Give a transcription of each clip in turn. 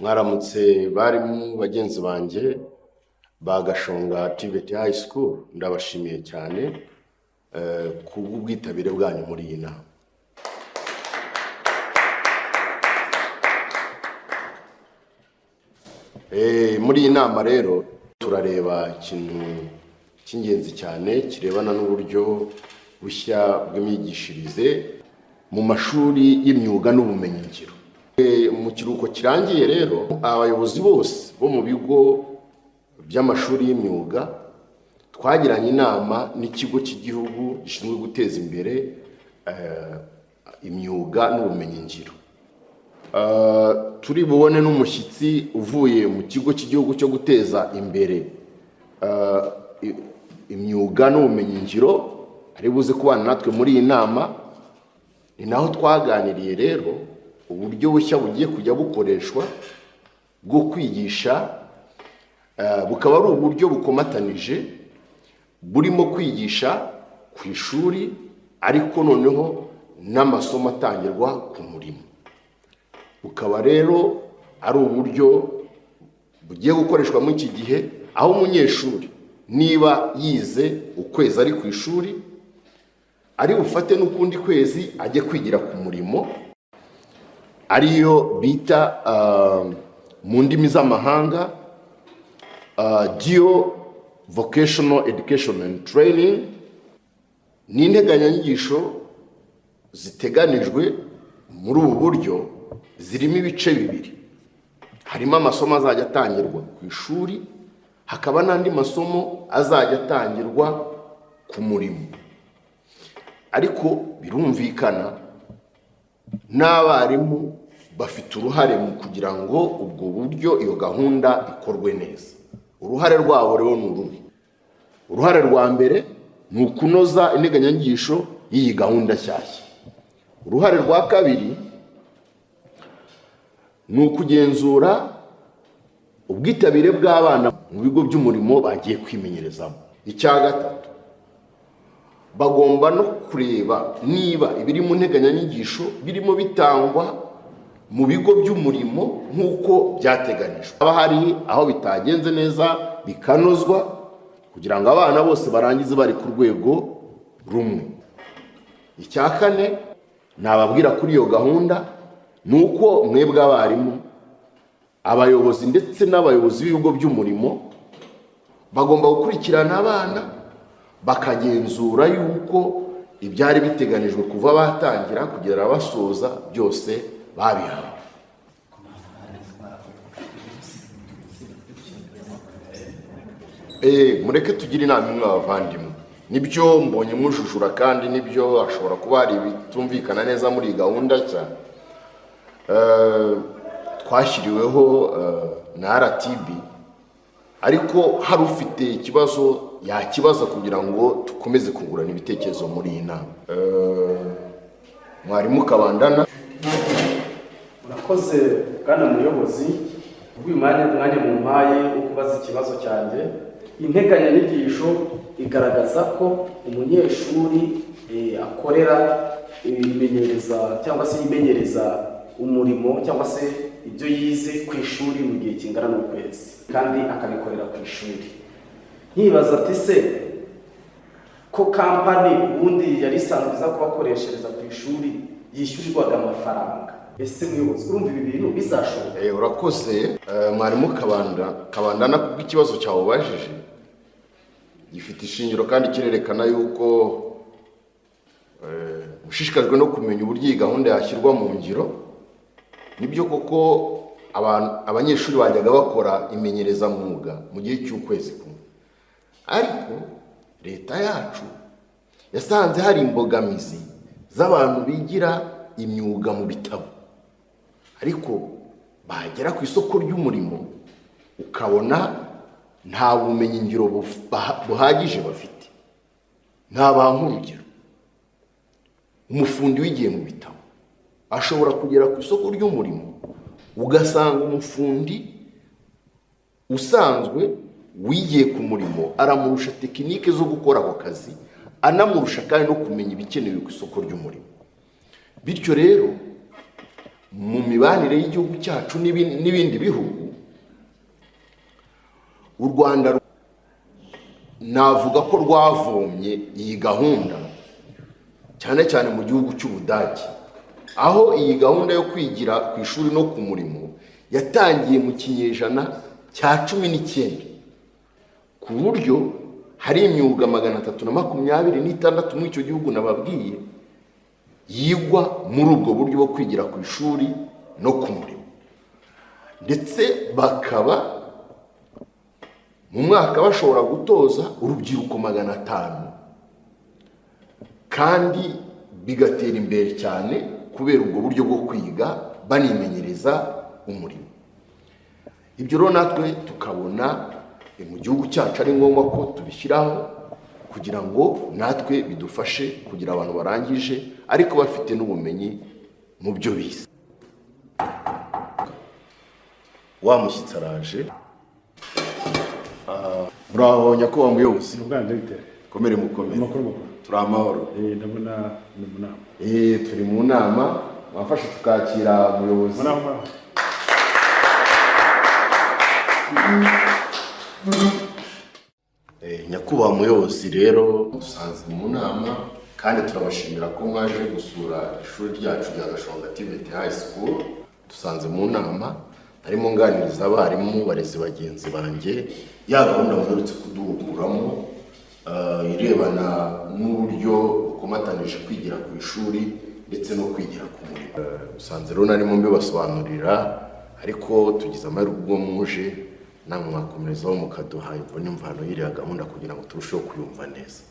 Mwaramutse barimu bagenzi banjye ba Gashonga TVET High School, ndabashimiye cyane kubw'ubwitabire bwanyu muri iyi nama. Muri iyi nama rero turareba ikintu cy'ingenzi cyane kirebana n'uburyo bushya bw'imyigishirize mu mashuri y'imyuga n'ubumenyingiro. Mu kiruhuko kirangiye rero, abayobozi bose bo mu bigo by'amashuri y'imyuga twagiranye inama n'ikigo cy'igihugu gishinzwe guteza imbere imyuga n'ubumenyingiro. Turi bubone n'umushyitsi uvuye mu kigo cy'igihugu cyo guteza imbere imyuga n'ubumenyingiro, ari buze kubana natwe muri iyi nama. Ni naho twaganiriye rero uburyo bushya bugiye kujya bukoreshwa bwo kwigisha, bukaba ari uburyo bukomatanije burimo kwigisha ku ishuri, ariko noneho n'amasomo atangirwa ku murimo. Bukaba rero ari uburyo bugiye gukoreshwa muri iki gihe, aho umunyeshuri niba yize ukwezi ari ku ishuri, ari bufate n'ukundi kwezi ajye kwigira ku murimo, ariyo bita mu ndimi z'amahanga Dual Vocational Education and Training. Ni integanyanyigisho ziteganijwe muri ubu buryo, zirimo ibice bibiri: harimo amasomo azajya atangirwa ku ishuri, hakaba n'andi masomo azajya atangirwa ku murimo. Ariko birumvikana, n'abarimu bafite uruhare mu kugira ngo ubwo buryo, iyo gahunda ikorwe neza. Uruhare rwabo rero ni uruhe? Uruhare rwa mbere ni ukunoza integanyanyigisho y'iyi gahunda nshyashya. Uruhare rwa kabiri ni ukugenzura ubwitabire bw'abana mu bigo by'umurimo bagiye kwimenyerezamo. Icya gatatu, bagomba no kureba niba ibiri mu nteganyanyigisho birimo bitangwa mu bigo by'umurimo nk'uko byateganijwe, haba hari aho bitagenze neza bikanozwa, kugira ngo abana bose barangize bari ku rwego rumwe. Icya kane nababwira kuri iyo gahunda ni uko mwebwe abarimu, abayobozi ndetse n'abayobozi b'ibigo by'umurimo bagomba gukurikirana abana, bakagenzura yuko ibyari biteganijwe kuva batangira kugera basoza byose babihawe. Mureke tugire inama imwe, abavandimwe. Nibyo, mbonye mujujura, kandi nibyo, hashobora kuba hari ibitumvikana neza muri iyi gahunda nshya twashyiriweho na RTB. Ariko hari ufite ikibazo yakibaza kugira ngo dukomeze kungurana ibitekerezo muri iyi nama. Mwarimu Kabandana. Murakoze, bwana muyobozi, ubwo mwanya mumpaye wo kubaza ikibazo cyanjye. Integanyanyigisho igaragaza ko umunyeshuri akorera ibimenyereza cyangwa se yimenyereza umurimo cyangwa se ibyo yize ku ishuri mu gihe kingana n'ukwezi, kandi akabikorera ku ishuri. Nkibaza ati: se ko kampani ubundi yari isanzwe iza kubakoreshereza ku ishuri yishyurirwaga amafaranga, ese muyobozi, urumva ibi bintu bizashoboka? Urakoze, mwarimu Kabandana, kubw'ikibazo cyawe ubajije. Gifite ishingiro kandi kirerekana yuko ushishikajwe no kumenya uburyo iyi gahunda yashyirwa mu ngiro. Nibyo koko, abanyeshuri bajyaga bakora imenyerezamwuga mu gihe cy'ukwezi kumwe, ariko leta yacu yasanze hari imbogamizi z'abantu bigira imyuga mu bitabo, ariko bagera ku isoko ry'umurimo ukabona nta bumenyingiro buhagije bafite. Ntabaha nk'urugero: umufundi wigiye mu bitabo ashobora kugera ku isoko ry'umurimo, ugasanga umufundi usanzwe wigiye ku murimo aramurusha tekinike zo gukora ako kazi, anamurusha kandi no kumenya ibikenewe ku isoko ry'umurimo. Bityo rero, Mu mibanire y'igihugu cyacu n'ibindi bihugu, u Rwanda navuga ko rwavomye iyi gahunda cyane cyane mu gihugu cy'Ubudage, aho iyi gahunda yo kwigira ku ishuri no ku murimo yatangiye mu kinyejana cya 19, ku buryo hari imyuga 326 muri icyo gihugu nababwiye yigwa muri ubwo buryo bwo kwigira ku ishuri no ku murimo, ndetse bakaba mu mwaka bashobora gutoza urubyiruko 500, kandi bigatera imbere cyane kubera ubwo buryo bwo kwiga banimenyereza umurimo. Ibyo rero natwe tukabona mu gihugu cyacu ari ngombwa ko tubishyiraho kugira ngo natwe bidufashe kugira abantu barangije ariko bafite n'ubumenyi mu byo bize. Wa mushyitsi araje. Muraho, nyakubahwa muyobozi. Ubwana dogiteri. Komere, mukomere. Amakuru, makuru? Turi amahoro. Ndabona ni mu nama. Turi mu nama, wafashe tukakira umuyobozi. Muraho, muraho. Nyakubahwa muyobozi, rero dusanze mu nama kandi turabashimira ko mwaje gusura ishuri ryacu rya Gashonga TVET High School. Dusanze mu nama, harimo nganiriza abarimu barezi bagenzi banjye ya gahunda muherutse kuduhuguramo, irebana n'uburyo bukomatanije kwigira ku ishuri ndetse no kwigira ku murimo. Usanze rero narimo mbibasobanurira, ariko tugize amahirwe ubwo muje, namwe mwakomerezaho mukaduha imvo n'imvano y'iriya gahunda kugira ngo turusheho kuyumva neza.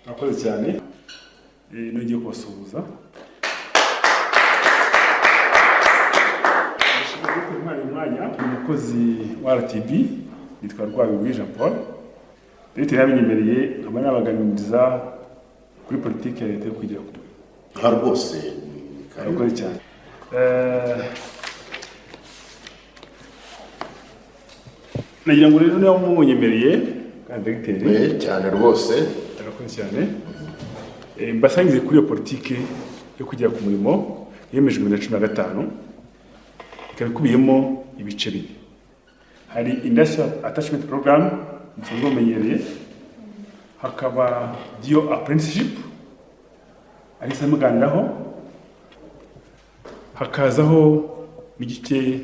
Murakoze cyane. Nongeye kubasuhuza. Ndashimira ko umpaye umwanya. Ni umukozi wa RTB, nitwa Rwabigwi Jean Paul. Dogiteri yabinyemereye nkaba nabaganiriza kuri politiki ya leta yo kwigira ku murimo. Aha rwose ni karibu. Murakoze cyane. Nagira ngo rero niba munyemereye kandi dogiteri, Cyane rwose. Murakoze cyane. Mbasangize kuri iyo politiki yo kwigira ku murimo yemejwe 2015, ikaba ikubiyemo ibice bine. Hari industrial attachment program musanzwe mumenyereye, hakaba dual apprenticeship ari se muganiraho, hakazaho n'igice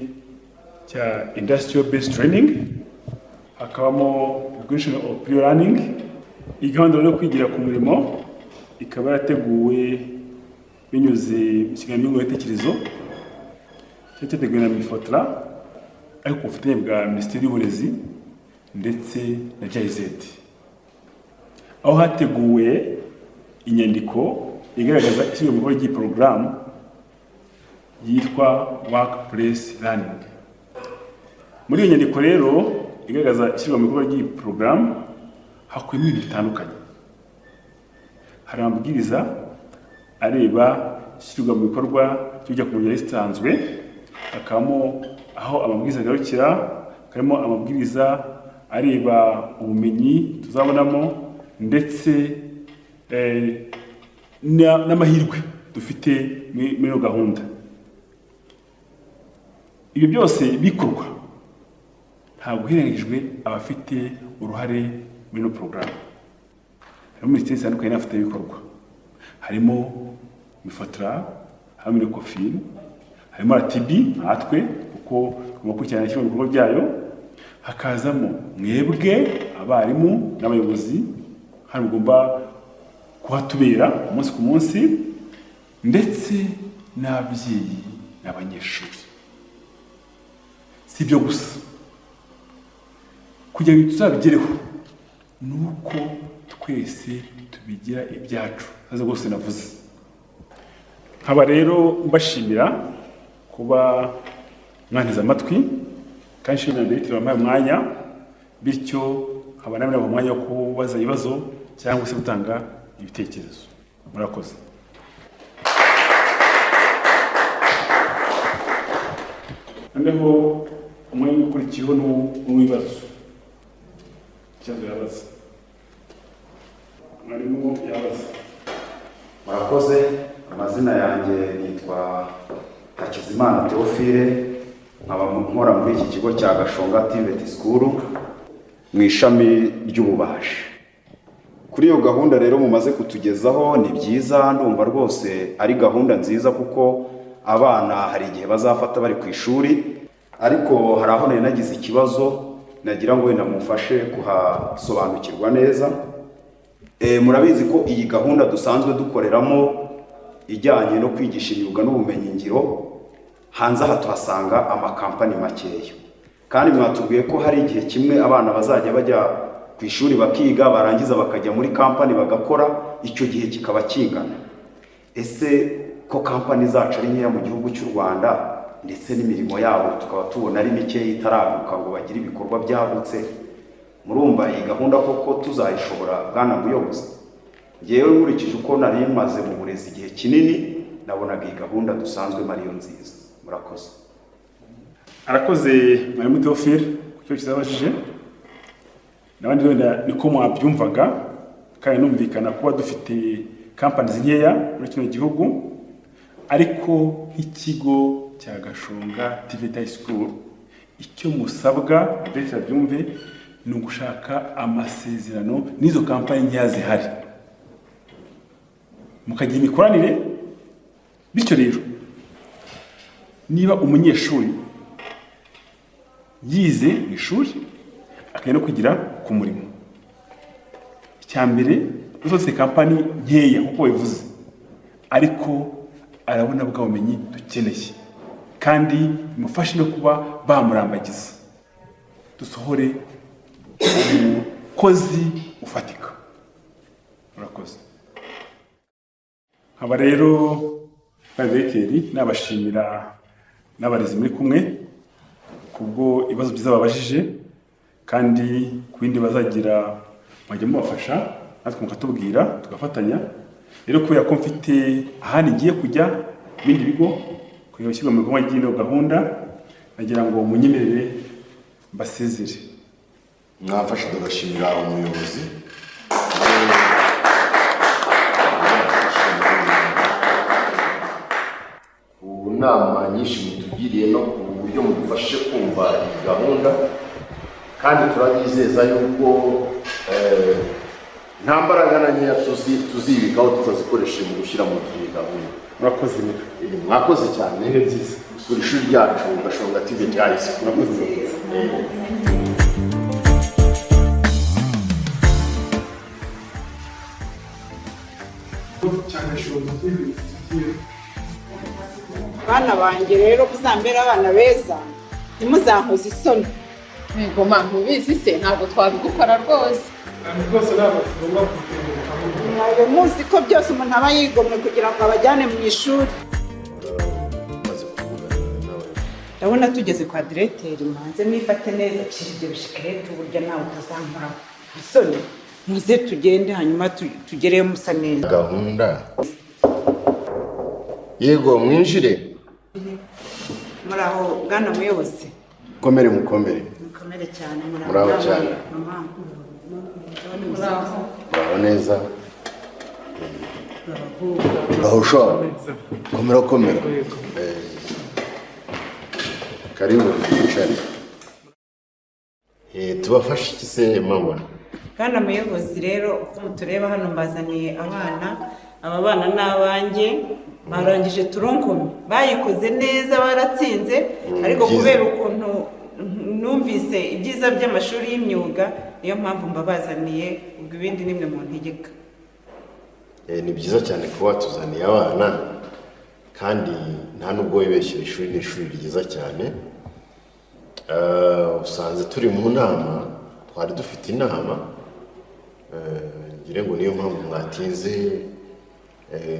cya industrial based training, hakabamo recognition of prior learning. Iyi gahunda rero yo kwigira ku murimo ikaba yarateguwe binyuze mu kiganiro nyunguranabitekerezo cyari cyateguwe na MIFOTRA, ariko ku bufatanye bwa Minisiteri y'Uburezi ndetse na GIZ, aho hateguwe inyandiko igaragaza ishyirwa mu bikorwa ry'iyi porogaramu yitwa Workplace Learning. Muri iyo nyandiko rero igaragaza ishyirwa mu bikorwa ry'iyi porogaramu hakubiyemo ibintu bitandukanye. Hari amabwiriza areba ishyirwa mu bikorwa ry'ujya ku murimo risanzwe, hakabamo aho amabwiriza agarukira, harimo amabwiriza areba ubumenyi tuzabonamo ndetse n'amahirwe dufite muri iyo gahunda. Ibyo byose bikorwa ntabwo hirengagijwe abafite uruhare muri ino porogaramu. Harimo minisiteri zitandukanye n'abafatanyabikorwa, harimo MIFOTRA, harimo MINECOFIN, harimo RTB nkatwe kuko tugomba gukurikirana ishyirwa mu bikorwa byayo, hakazamo mwebwe abarimu n'abayobozi hano mugomba kuhatubera umunsi ku munsi, ndetse n'ababyeyi n'abanyeshuri. Si ibyo gusa, kugira ngo tuzabigereho ni uko twese tubigira ibyacu azi rwose navuze. Nkaba rero mbashimira kuba mwanteze amatwi, kandi nshimira dogiteri wampaye umwanya, bityo nkaba nawe nabaha umwanya wo kubaza ibibazo cyangwa se gutanga ibitekerezo. Murakoze. Noneho umwanya ukurikiyeho ni uw'ibibazo. Ikibazo yabaza mwarimu yabaza. Murakoze. Amazina yanjye nitwa Hakizimana Theophile, nkaba nkora muri iki kigo cya Gashonga TVET School mu ishami ry'ububaji. Kuri iyo gahunda rero mumaze kutugezaho, ni byiza, ndumva rwose ari gahunda nziza, kuko abana hari igihe bazafata bari ku ishuri. Ariko hari aho nari nagize ikibazo, nagira ngo wenda mumfashe kuhasobanukirwa neza. Murabizi ko iyi gahunda dusanzwe dukoreramo ijyanye no kwigisha imyuga n'ubumenyingiro, hanze aha tuhasanga amakampani makeya. Kandi mwatubwiye ko hari igihe kimwe abana bazajya bajya ku ishuri bakiga, barangiza bakajya muri kampani bagakora, icyo gihe kikaba kingana. Ese ko kampani zacu ari nkeya mu gihugu cy'u Rwanda, ndetse n'imirimo yabo tukaba tubona ari mikeya itaraguka ngo bagire ibikorwa byagutse, murumva iyi gahunda koko tuzayishobora, bwana muyobozi? Ngewe nkurikije uko nari maze mu burezi igihe kinini, nabonaga iyi gahunda dusanzwemo ariyo nziza. Murakoze. Arakoze mwarimu Theophile ku kibazo kizabajije. N'abandi wenda niko mwabyumvaga, kandi numvikana kuba dufite kampani nkeya muri kino gihugu. Ariko nk'ikigo cya Gashonga TVET High School, icyo musabwa, ndetse byumve, ni ugushaka amasezerano n'izo kampani nkeya zihari, mukagira imikoranire. Bityo rero, niba umunyeshuri yize mu ishuri akajya no kwigira ku murimo, icya mbere dufite kampani nkeya nk'uko babivuze, ariko arabona bwa bumenyi dukeneye, kandi bimufashe no kuba bamurambagiza, dusohore umukozi ufatika. Murakoze. Nkaba rero diregiteri nabashimira n'abarezi muri kumwe kubwo ibibazo byiza babajije, kandi ku bindi bazagira mwajya mubafasha natwe mukatubwira, tugafatanya. Rero kubera ko mfite ahandi ngiye kujya, ibindi bigo kugira ishyirwa mu bikorwa ry'ino gahunda, nagira ngo munyemerere mbasezere. Mwamfashe tugashimira umuyobozi. Ku nama nyinshi mutugiriye no ku buryo mudufashe kumva iyi gahunda, kandi turabizeza yuko nta mbaraga na nkeya tuzibikaho tutazikoresheje mu gushyira mu gihe gahunda. Murakoze. Mwakoze cyane Ibihe byiza. Gusura ishuri ryacu Gashonga TVET High School. Murakoze. Bana banjye rero, muzambere abana beza, ntimuzankoze isoni. Ngoma ntubizi se? Ntabwo twabigukora rwose. Rwose ntabwo tugomba kubirukaho. Mwabe muzi ko byose umuntu aba yigomwe kugira ngo abajyane mu ishuri. Maze kuvugana n'abayobozi. Ndabona tugeze kwa diregiteri, mubanze mwifate neza. Cira ibyo bishikirete, uburyo nawe utazankoraho isoni. Muze tugende, hanyuma tugereyo musa neza. Gahunda, yego, mwinjire. Muri aho, bwana muyobozi? Mukomere, mukomere. Mukomere cyane. Muraho cyane. Mama. Muraho. Muraho neza. Muraho ushobora komera, komera. Karibu twicare. Tubafashe iki se, mama? Bwana muyobozi, rero uko mutureba hano, mbazaniye abana. Aba bana ni abanjye, barangije tronc commun, bayikoze neza, baratsinze. Ariko Byiza. kubera ukuntu numvise ibyiza by'amashuri y'imyuga, niyo mpamvu mbabazaniye. Ubwo ibindi nimwe mu ntegeka. Ni byiza cyane kuba watuzaniye abana, kandi nta nubwo wibeshyira, ishuri ni ishuri ryiza cyane. Usanze turi mu nama, twari dufite inama. Ngire ngo niyo mpamvu mwatinze,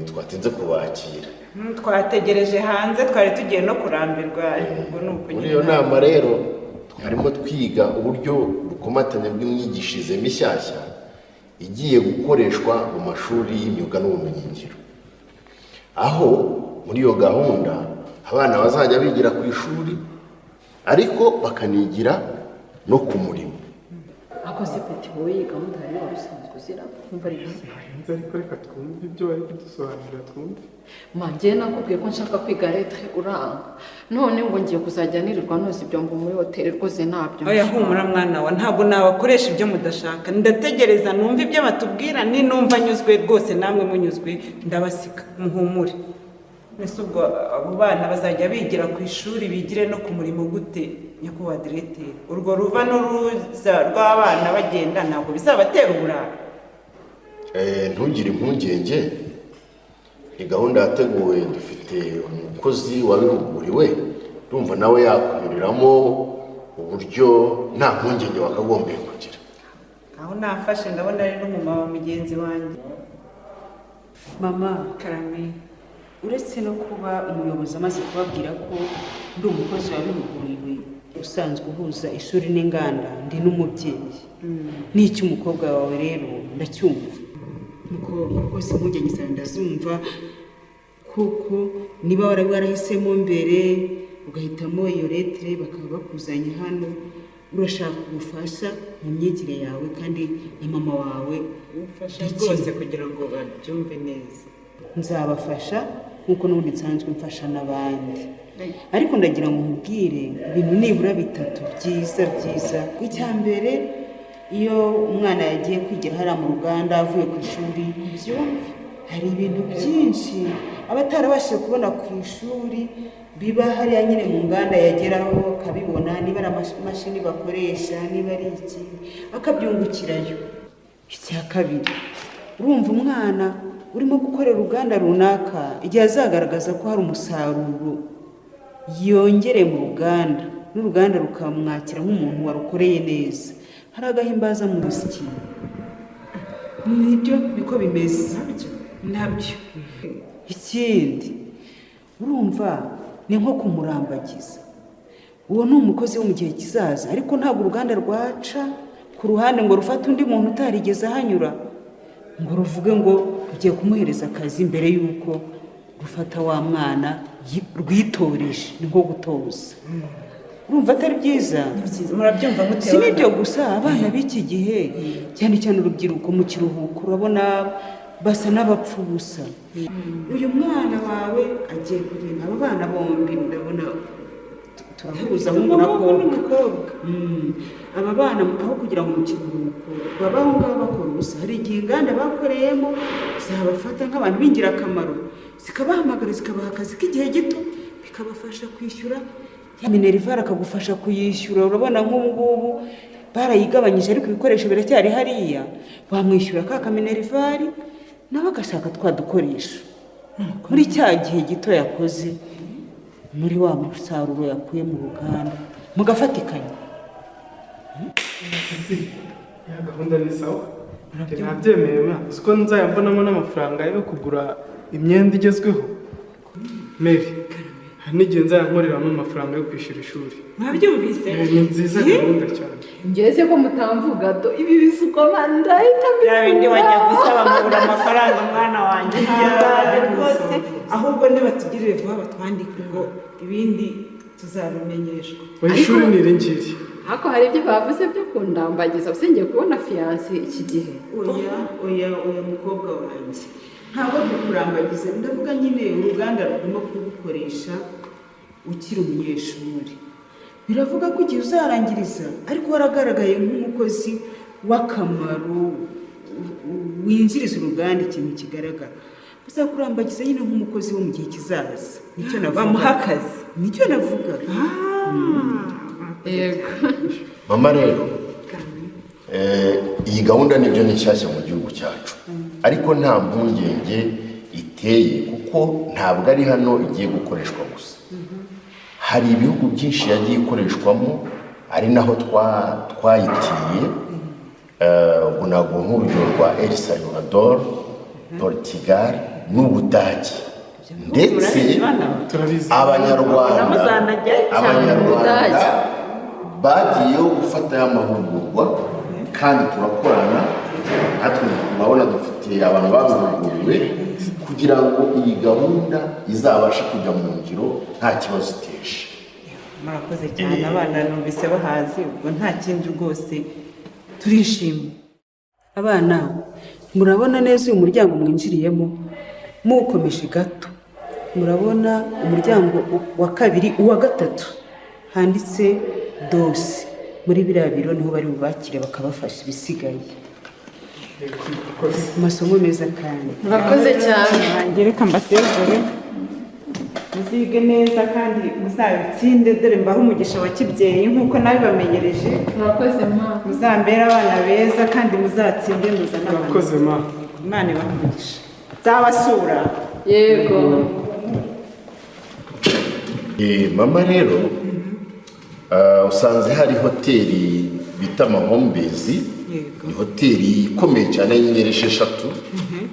twatinze kubakira. Twategereje hanze, twari tugiye no kurambirwa, ariko ubwo ni uko Muri nyine. iyo nama rero twarimo twiga uburyo bukomatanye bw'imyigishirize mishyashya igiye gukoreshwa mu mashuri y'imyuga n'ubumenyingiro, aho muri iyo gahunda abana bazajya bigira ku ishuri ariko bakanigira no ku murimo. Ako se petit, wowe iyi gahunda yawe wari usanzwe uzira? Kumva ari bishya. Nzi, ariko reka twumve ibyo bari kudusobanurira, twumve. Manjye nakubwiye ko nshaka kwiga lettre, uranga. None ngo ngiye kuzajya nirirwa noza ibyombo muri hoteli, rwose ntabyo. Oya, humura mwana wa, ntabwo nabakoresha ibyo mudashaka. Ndategereza numva ibyo batubwira, ninumva nyuzwe rwose, namwe munyuzwe, ndabasika, muhumure. Mbese ubwo abo bana bazajya bigira ku ishuri, bigire no ku murimo gute, nyakubahwa diregiteri? Urwo ruva n'uruza rw'abana bagenda ntabwo bizabatera uburara? Ntugire impungenge, ni gahunda yateguwe, dufite umukozi wabihuguriwe, ndumva nawe yakunyuriramo uburyo nta mpungenge wakagombye kugira. Aho nafashe, ndabona ari n'umumama mugenzi wanjye. Mama. Karame. Uretse no kuba umuyobozi amaze kubabwira ko ndi umukozi wabihuguriwe usanzwe uhuza ishuri n'inganda, ndi n'umubyeyi. N'icy'umukobwa wawe rero ndacyumva. Mukobwa, rwose impungenge zawe ndazumva, kuko niba wari warahisemo mbere ugahitamo iyo lettre, bakaba bakuzanye hano, urashaka ubufasha mu myigire yawe, kandi na mama wawe. Ufasha rwose kugira ngo babyumve neza. Nzabafasha nk'uko n'ubundi nsanzwe mfasha n'abandi, ariko ndagira ngo nkubwire ibintu nibura bitatu byiza byiza. Icya mbere, iyo umwana yagiye kwigira hariya mu ruganda avuye ku ishuri, hari ibintu byinshi aba atarabashije kubona ku ishuri biba hariya nyine mu nganda. Yageraho akabibona, niba ari amamashini bakoresha, niba ari iki, akabyungukirayo. Icya kabiri, urumva umwana urimo gukorera uruganda runaka, igihe azagaragaza ko hari umusaruro yongereye mu ruganda, n'uruganda rukamwakira nk'umuntu warukoreye neza, hari agahimbaza mu rusyi. Nibyo, niko bimeze nabyo. Ikindi, urumva ni nko kumurambagiza. Uwo ni umukozi wo mu gihe kizaza, ariko ntabwo uruganda rwaca ku ruhande ngo rufate undi muntu utarigeze ahanyura ngo ruvuge ngo rugiye kumuhereza akazi mbere y'uko rufata wa mwana rwitoreje. Ni nko gutoza. Urumva atari byiza? Murabyumva mute? Si n'ibyo gusa, abana b'iki gihe, cyane cyane urubyiruko, mu kiruhuko urabona basa n'abapfa ubusa. Uyu mwana wawe agiye kugenda, aba bana bombi ndabona turahuza ahungu na N'umukobwa. Aba bana, aho kugira ngo mu kiruhuko babe aho ngaho bakora ubusa, hari igihe inganda bakoreyemo zabafata nk'abantu b'ingirakamaro, zikabahamagara, zikabaha akazi k'igihe gito, bikabafasha kwishyura ya minerval, akagufasha kuyishyura. Urabona nk'ubu ngubu barayigabanyije, ariko ibikoresho biracyari hariya. Bamwishyura ka kaminerval, nawe agashaka twa dukoresho muri cya gihe gito yakoze, muri wa musaruro yakuye mu ruganda, mugafatikanya. Ya gahunda ni sawa. Njye nabyemeye mwa, uzi ko nzajya mbonamo n'amafaranga yo kugura imyenda igezweho? Mary, hari n'igihe nzajya nkoreramo amafaranga yo kwishyura ishuri. Mwabyumvise? Ni nziza gahunda cyane. Ngeze ko mutamvuga do ibi bisuko ndahita. Bya bindi wajya gusaba nkabura amafaranga, mwana wanjye, ihangane rwose. Ahubwo nibatugirire vuba batwandike ngo ibindi tuzabimenyeshwa. Oya, ishuri ni iri ngiri. Ariko hari ibyo bavuze byo kundambagiza, gusa ngiye kubona fiancé iki gihe. Oya, oya, oya, mukobwa wanjye, ntabwo kukurambagiza. Ndavuga nyine uruganda rurimo kugukoresha ukiri umunyeshuri, biravuga ko igihe uzarangiriza ariko waragaragaye nk'umukozi w'akamaro winjiriza uruganda ikintu kigaragara, bazakurambagiza nyine nk'umukozi wo mu gihe kizaza. Nicyo navuga. Bamuha akazi. Nicyo navugaga. Yego. Mama rero, iyi gahunda nibyo ni nshyashya mu gihugu cyacu, ariko nta mpungenge iteye, kuko ntabwo ari hano igiye gukoreshwa gusa. Hari ibihugu byinshi yagiye ikoreshwamo, ari naho twayitiye. Ubwo ntabwo nk'urugero rwa El Salvador, Portugal n'Ubudage, ndetse Turabizi. Abanyarwanda Muzanajyayo cyane. Abanyarwanda bagiyeho gufata amahugurwa, kandi turakorana natwe. Murabona dufite abantu babihuguriwe kugira ngo iyi gahunda izabashe kujya mu ngiro nta kibazo iteje. Murakoze cyane. Abana numvise bahazi, ubwo nta kindi rwose. Turishimye. Abana, murabona neza uyu muryango mwinjiriyemo? Muwukomeje gato murabona umuryango wa kabiri, uwa gatatu, handitse DOS. Muri biriya biro niho bari bubakire bakabafasha ibisigaye. Amasomo meza kandi. Murakoze cyane. Nanjye reka mbasezere, muzige neza kandi muzabitsinde. Dore mbahe umugisha wa kibyeyi nk'uko nabibamenyereje. Murakoze ma. Muzambere abana beza kandi muzatsinde, muzane abantu. Murakoze ma. Imana ibahe umugisha, nzabasura. Yego. Mama rero, usanze hari hoteli bita Amahumbezi. Ni hoteli ikomeye cyane y'inyenyeri 6,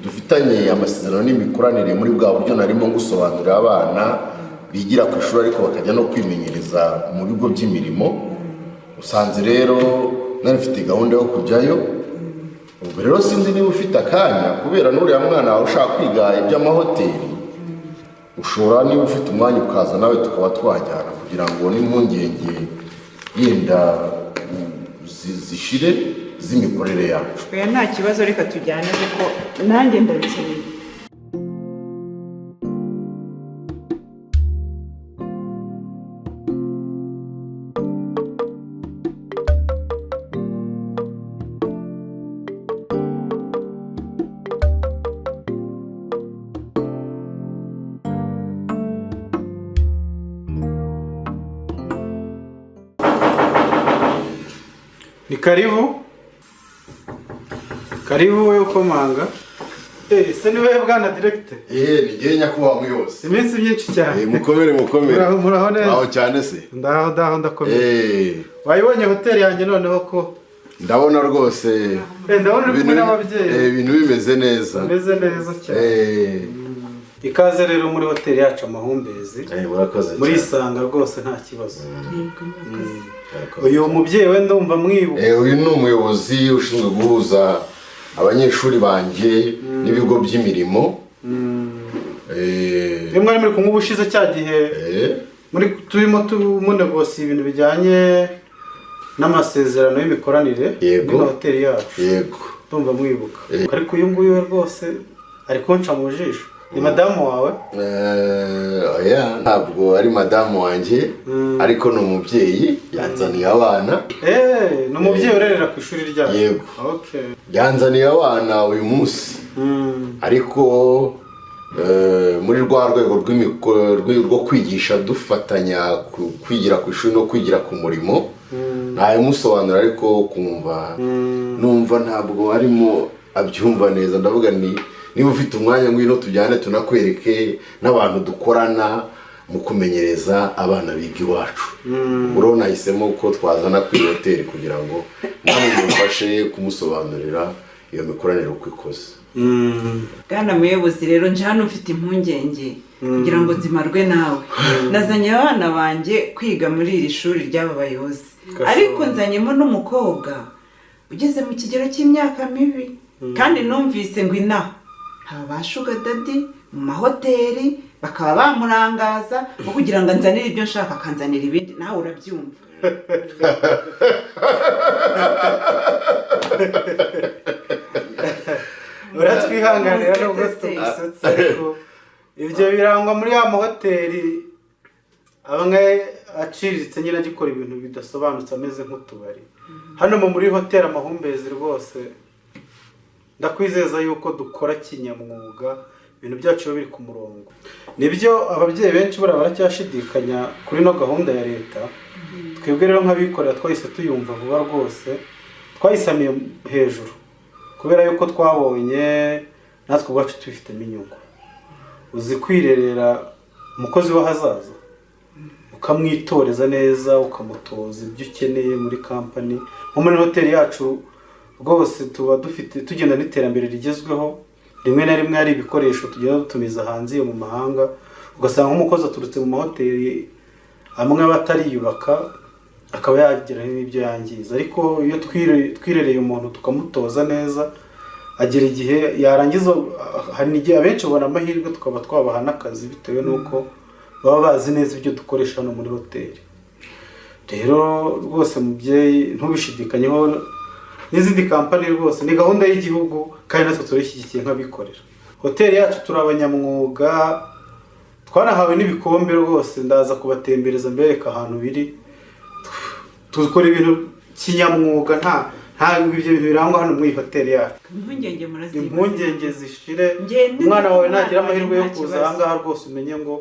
dufitanye amasezerano n'imikoranire muri bwa buryo narimo ngusobanurira, abana bigira ku ishuri ariko bakajya no kwimenyereza mu bigo by'imirimo. Usanze rero nari mfite gahunda yo kujyayo. Ubwo rero sinzi niba ufite akanya, kubera n'uriya mwana wawe ushaka kwiga iby'amahoteli, ushobora niba ufite umwanya ukaza nawe tukaba twajyana, kugira ngo n'impungenge yenda zishire z'imikorere yacu. Oya, nta kibazo, reka tujyane kuko nanjye ndabikeneye. Ni karibu, karibu wowe ukomanga. Ese ni wowe bwana directeur? Eee, ni jyewe nyakubahwa muyobozi. Iminsi myinshi cyane. Eh, mukomere, mukomere. Muraho, muraho neza. Muraho cyane se? Ndaho, ndaho, ndakomeye. Wayibonye hoteli yanjye noneho ko? Ndabona rwose. Ndabona uri kumwe n'ababyeyi. Ibintu bimeze neza. Bimeze neza cyane. Ikaze rero muri hoteli yacu Amahumbezi. Murakoze cyane. Murisanga rwose, nta kibazo. Uyu mubyeyi we ndumva mwibuka. Uyu ni umuyobozi ushinzwe guhuza abanyeshuri banjye n'ibigo by'imirimo. Iyo mwari muri kumwe ubushize cya gihe muri turimo tumunegosiye ibintu bijyanye n'amasezerano y'imikoranire Yego. muri hoteli yacu. Yego. Ndumva mwibuka. Ariko uyu nguyu we rwose ari kunca mu jisho, ni madamu wawe? Oya, ntabwo ari madamu wanjye, ariko ni umubyeyi yanzaniye abana. Ni umubyeyi urerera ku ishuri ryacu? Yego. Okay. Yanzaniye abana uyu munsi, ariko muri rwa rwego rwo kwigisha dufatanya kwigira ku ishuri no kwigira ku murimo, ntabimusobanura, ariko kumva numva ntabwo arimo abyumva neza. Ndavuga ni niba ufite umwanya ngwino tujyane, tunakwereke n'abantu dukorana mu kumenyereza abana biga iwacu. Ubwo nahisemo ko twazana kuri hoteli kugira ngo namwe mufashe kumusobanurira iyo mikoranire uko ikoze. Bwana muyobozi, rero nje hano mfite impungenge kugira ngo nzimarwe nawe. Nazanye abana banjye kwiga muri iri shuri ry'aba bayobozi, ariko nzanyemo n'umukobwa ugeze mu kigero cy'imyaka mibi, kandi numvise ngo inaha haba ba sugar daddy mu mahoteli, bakaba bamurangaza aho kugira ngo anzanire ibyo nshaka akanzanira ibindi. Nawe urabyumva. Uratwihanganira nubwo tugusetse, ariko ibyo birangwa muri ya mahoteli amwe aciriritse nyine, agikora ibintu bidasobanutse, ameze nk'utubari. Hano muri hoteli Amahumbezi rwose ndakwizeza yuko dukora kinyamwuga, ibintu byacu biba biri ku murongo. Nibyo, ababyeyi benshi buriya baracyashidikanya kuri ino gahunda ya leta. Twebwe rero nk'abikorera twahise tuyumva vuba rwose, twayisamiye hejuru kubera yuko twabonye natwe ubwacu tubifitemo inyungu. Uzi kwirerera umukozi w'ahazaza, ukamwitoreza neza, ukamutoza ibyo ukeneye muri kampani. Nko muri hoteli yacu rwose tuba dufite, tugenda n'iterambere rigezweho. Rimwe na rimwe hari ibikoresho tugenda dutumiza hanze iyo mu mahanga, ugasanga nk'umukozi aturutse mu mahoteli amwe aba atariyubaka, akaba yagira n'ibyo yangiza. Ariko iyo twirereye umuntu tukamutoza neza, agera igihe yarangiza, hari igihe abenshi babona amahirwe tukaba twabaha n'akazi bitewe n'uko baba bazi neza ibyo dukoresha hano muri hoteli. Rero rwose mubyeyi, ntubishidikanyeho. N'izindi kampani rwose, ni gahunda y'igihugu kandi natwe turayishyigikiye nk'abikorera. Hoteli yacu turi abanyamwuga, twanahawe n'ibikombe rwose. Ndaza kubatembereza mbereka ahantu biri. Dukora ibintu kinyamwuga, nta ibyo bintu birangwa hano muri iyi hoteli yacu. Impungenge murazibaza. Impungenge zishire. Ngende. Umwana wawe nzi ko nagira umwana amahirwe yo wanjye nta kuza kibazo. aha ngaha rwose, umenye ngo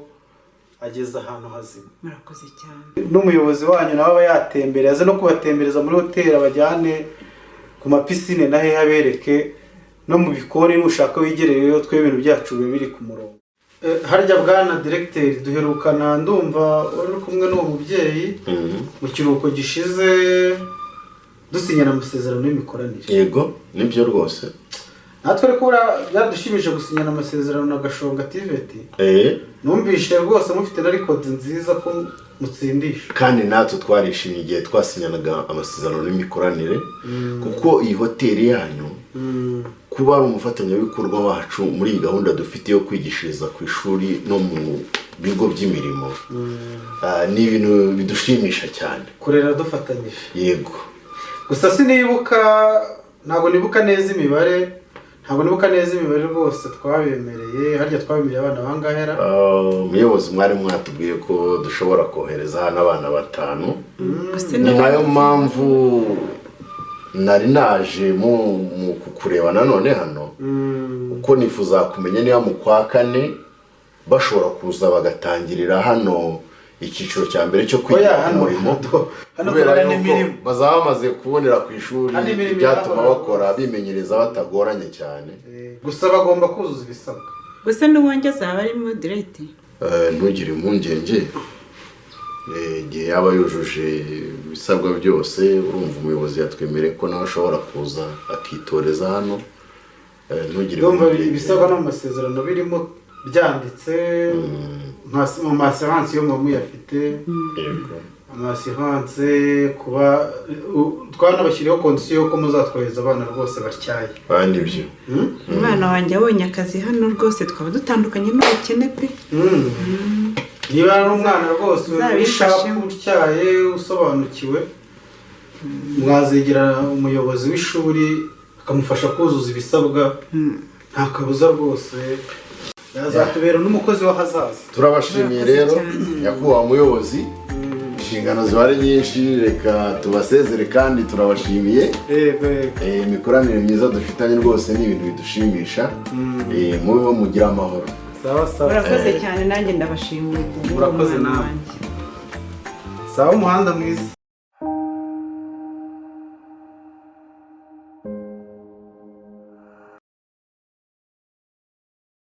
ageze ahantu hazima. Murakoze cyane. N'umuyobozi wanyu nawe aba yatembereye, aze no kubatembereza muri hoteli, abajyane ku mapisine na hehe, abereke no mu bikoni, nushaka wigereyeyo. Twe ibintu byacu biba biri ku murongo. Harya bwana diregiteri, duherukana ndumva wari uri kumwe n'uwo mubyeyi mu kiruhuko gishize, dusinyana amasezerano y'imikoranire. Yego, nibyo rwose. Natwe ariko buriya byadushimije gusinyana amasezerano na Gashonga TVET. Numvise rwose mufite na record nziza ko mutsindisha. Kandi natwe twarishimye igihe twasinyanaga amasezerano y'imikoranire, kuko iyi hoteli yanyu kuba ari umufatanyabikorwa wacu muri iyi gahunda dufite yo kwigishiriza ku ishuri no mu bigo by'imirimo, ni ibintu bidushimisha cyane. Kurera dufatanyije. Yego. Gusa sinibuka, ntabwo nibuka neza imibare, ntabwo nibuka neza imibare rwose twabemereye. Harya twabemereye abana bangahe ra? Umuyobozi, mwari mwatubwiye ko dushobora kohereza hano abana batanu. Gusa Ni nayo mpamvu nari naje mu kukureba nanone hano, kuko nifuza kumenya niba mu kwa kane bashobora kuza bagatangirira hano icyiciro cya mbere cyo kwiga Oya, hano- umurimo, hano kubera duhora yuko n'imirimo. bazaba bamaze kubonera ku ishuri Hano imirimo ibyatuma irahora. bakora bimenyereza batagoranye cyane. Gusa bagomba kuzuza ibisabwa. Gusa n'uwanjye azaba arimo, diregite? Ntugire impungenge. Igihe yaba yujuje ibisabwa byose, urumva umuyobozi yatwemereye ko nawe ashobora kuza akitoreza hano. Ntugire Ndumva impungenge. ibisabwa no mu masezerano birimo byanditse, nka mu ma assurance yo muba muyafite. Yego. Ama assurance, kuba twanabashyiriyeho condition y'uko muzatwohereza abana rwose batyaye. Kandi ibyo Umwana wanjye abonye akazi hano rwose twaba dutandukanye n'ubukene pe. Niba ari umwana rwose Uzabifashemo. uri sharp, utyaye, usobanukiwe, mwazegera umuyobozi w'ishuri akamufasha kuzuza ibisabwa. Nta kabuza rwose yazatubera n'umukozi w'ahazaza. Turabashimiye Murakoze rero, cyane. nyakubahwa muyobozi. Inshingano ziba ari nyinshi, reka tubasezere kandi turabashimiye. Yego yego. Imikoranire myiza dufitanye rwose ni ibintu bidushimisha. Mubeho, mugire amahoro. Sawa sawa. Murakoze cyane, nanjye ndabashimiye kubw'uwo Murakoze mwana nawe. wanjye. Sawa, umuhanda mwiza.